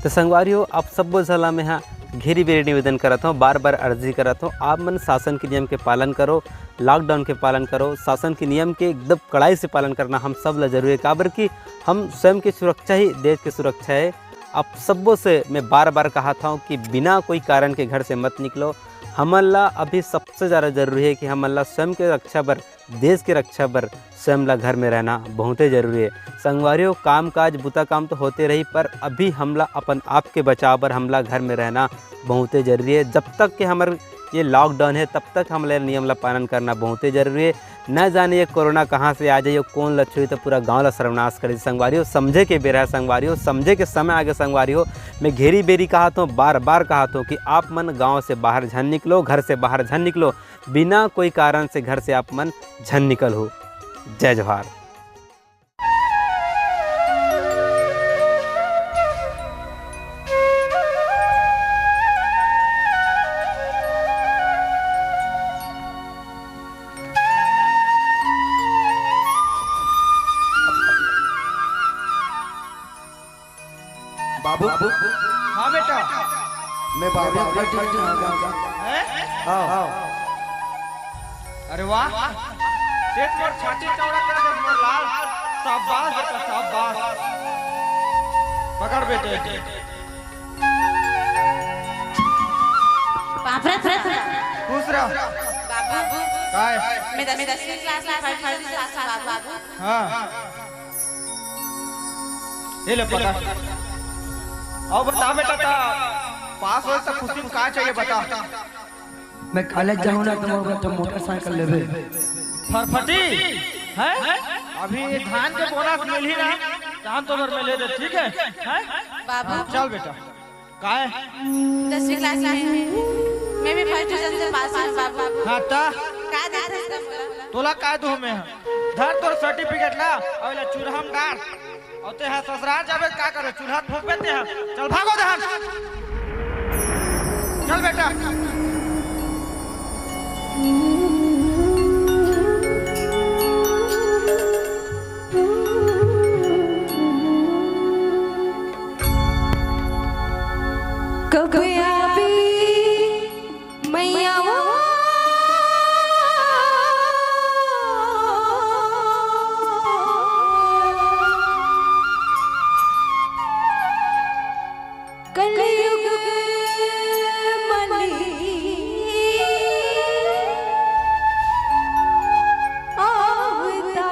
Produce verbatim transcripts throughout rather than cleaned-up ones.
तो संगवारी हो, आप सब्बो झन ला मैं हा घेरी बेरी निवेदन करत हूँ, बार बार अर्जी करत हूँ, आप मन शासन के नियम के पालन करो, लॉकडाउन के पालन करो, शासन के नियम के एकदम कड़ाई से पालन करना हम सब ला जरूरी है, काबर कि हम स्वयं के सुरक्षा ही देश के सुरक्षा है। आप सब्बो से मैं बार बार कहत हूँ कि बिना कोई कारण के घर से मत निकलो। हमन ला अभी सबसे ज़्यादा जरूरी है कि हमन ला स्वयं के रक्षा बर, देश के रक्षा बर स्वयं ला घर में रहना बहुते जरूरी है। संगवारी हो, काम काज, बुता काम तो होते रही, पर अभी हमला अपन आप के बचाव बर हमला घर में रहना बहुते जरूरी है। जब तक के हमर ये लॉकडाउन है, तब तक हमला नियम ला पालन करना बहुते जरूरी है। न जाने ये कोरोना कहाँ से आ जाए, ये कौन लच्छू है, तो पूरा गांव ला सर्वनाश कर दे। संगवारी हो, समझे के बेरा है संगवारी हो, समझे के समय आगे संगवारी हो। मैं घेरी बेरी कहत हूँ, बार बार कहत हूँ कि आप मन गांव से बाहर झन निकलो, घर से बाहर झन निकलो, बिना कोई कारण से घर से आप मन झन निकल हो। जय जोहार। बाबू, हाँ बेटा। मैं बाबू बैठे हैं। हैं? आओ। अरे वाह, सेठ मोर छाती चौड़ा कर दे मोर लाल। शाबाश बेटा, शाबाश। पकड़ बेटे। बाप रे, बाप रे। खुश रह। बाबू, काय? मैं दसवीं क्लास में पढ़ती थी, बाबू। हाँ। ये ले पकड़। अउ बता बेटा, ता पास होए त खुशी में का चाहिए बता। मैं कॉलेज जाहूँ ना त मोर बर मोटरसाइकिल लेबे। फरफटी? हैं? अभी धान के बोनस मिलही ना, धान तो घर में ले दे, ठीक है? हैं? बाबू। चल बेटा। काय? दसवीं क्लास में मैं भी फर्स्ट डिवीजन से पास हूँ बाबू। हाँ ता? का देत हस मोला? तोला काय दूँ मैं? धर तोर सर्टिफिकेट ला, अउ एला चूल्हा में डार। अउ ते हा ससुराल जाबे का करे? चूल्हा फूकबे ते हा। चल भागो दहन। चल बेटा। कब आबे मैया वो कलयुग मनी आवता।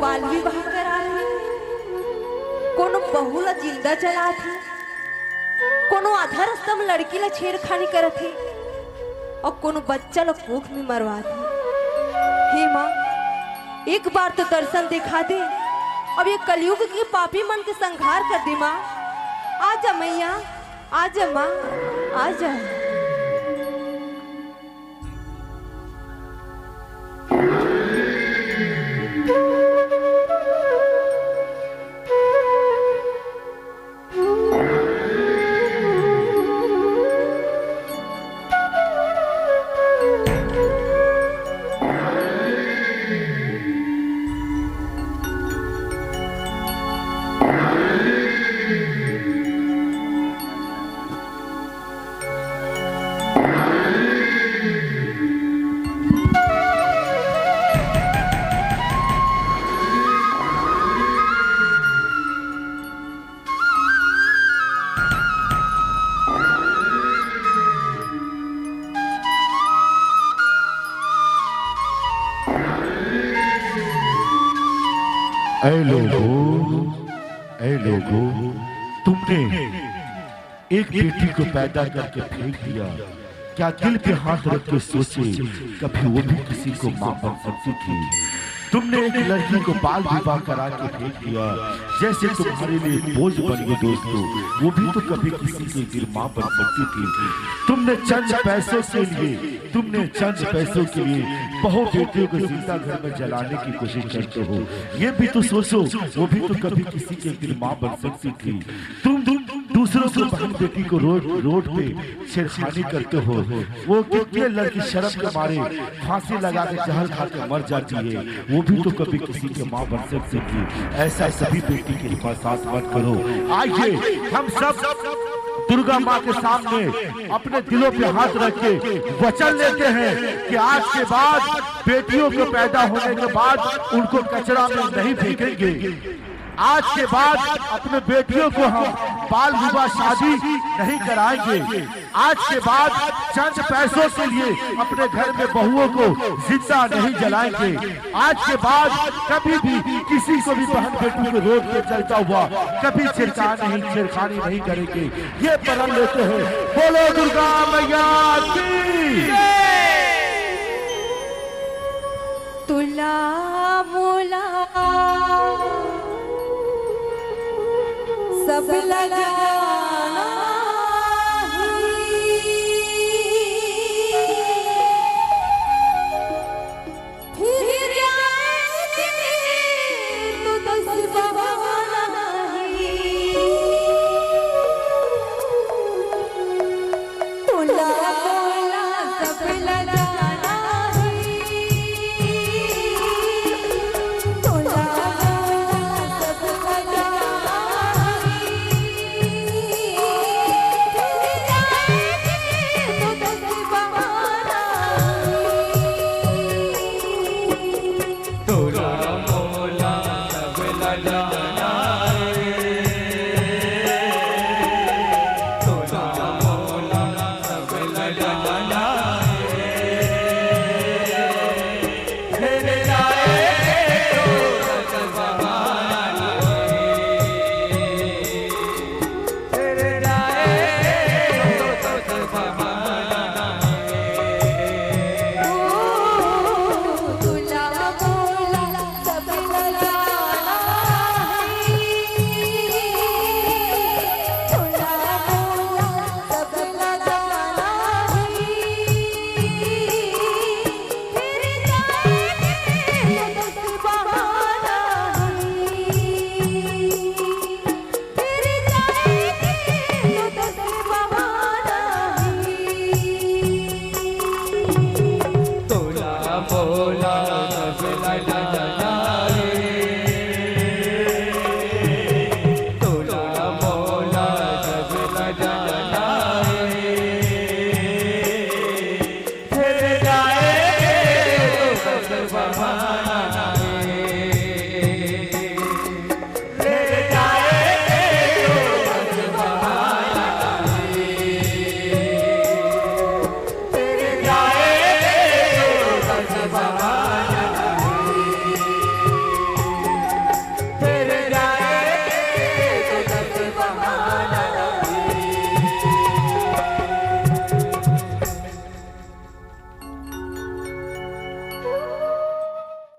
बाल विवाह कराथे, कोनो बहू ला जिंदा जलाथे, कोनो आधा रस्ता म लड़की ला छेड़खानी करथे, अउ कोनो बच्चा ला कोख में मरवाथे। हे माँ, एक बार तो दर्शन दिखा दे, अब ये कलयुग के पापी मन के संहार कर दे माँ। आजा मैया, आजा माँ, आजा। ऐ लोगो, ऐ लोगो, तुमने एक बेटी को पैदा करके फेंक दिया। क्या दिल पे हाथ रख के सोचे, कभी वो भी किसी को माँ बन सकती थी? तुमने एक लड़की को बाल विवाह करा के फेंक दिया, जैसे तुम्हारे लिए एक बोझ बन गई दोस्तों। वो भी तो कभी किसी के लिए माँ बन सकती थी। तुमने चंद पैसों के लिए, तुमने चंद पैसों के लिए बहु बेटियों को जिंदा घर में जलाने की कोशिश करते हो। ये भी तो सोचो, वो भी तो कभी किसी के लिए माँ बन सकती थी। तुम, तुम दूसरों की बहन बेटी को रोड, रोड पे छेड़खानी करते हो। वो कितने लड़की शर्म के मारे फांसी लगा के जहर खा के मर जाती है, वो भी तो कभी किसी की माँ बन सकती थी। ऐसा सभी बेटी के साथ मत करो। आइए हम सब दुर्गा माँ के सामने अपने दिलों पे हाथ रख के वचन लेते हैं कि आज के बाद बेटियों के पैदा होने के बाद उनको कचरा में नहीं फेंकेंगे। आज के बाद अपने बेटियों को हम बाल विवाह शादी नहीं कराएंगे। आज के बाद चंद पैसों के लिए अपने घर में बहुओं को जिंदा नहीं जलाएंगे। आज के बाद कभी भी किसी को भी बहन बेटी को रोड पे चलता हुआ कभी छिड़का नहीं, छेड़खानी नहीं करेंगे। ये प्रण लेते हैं। बोलो दुर्गा मैया की।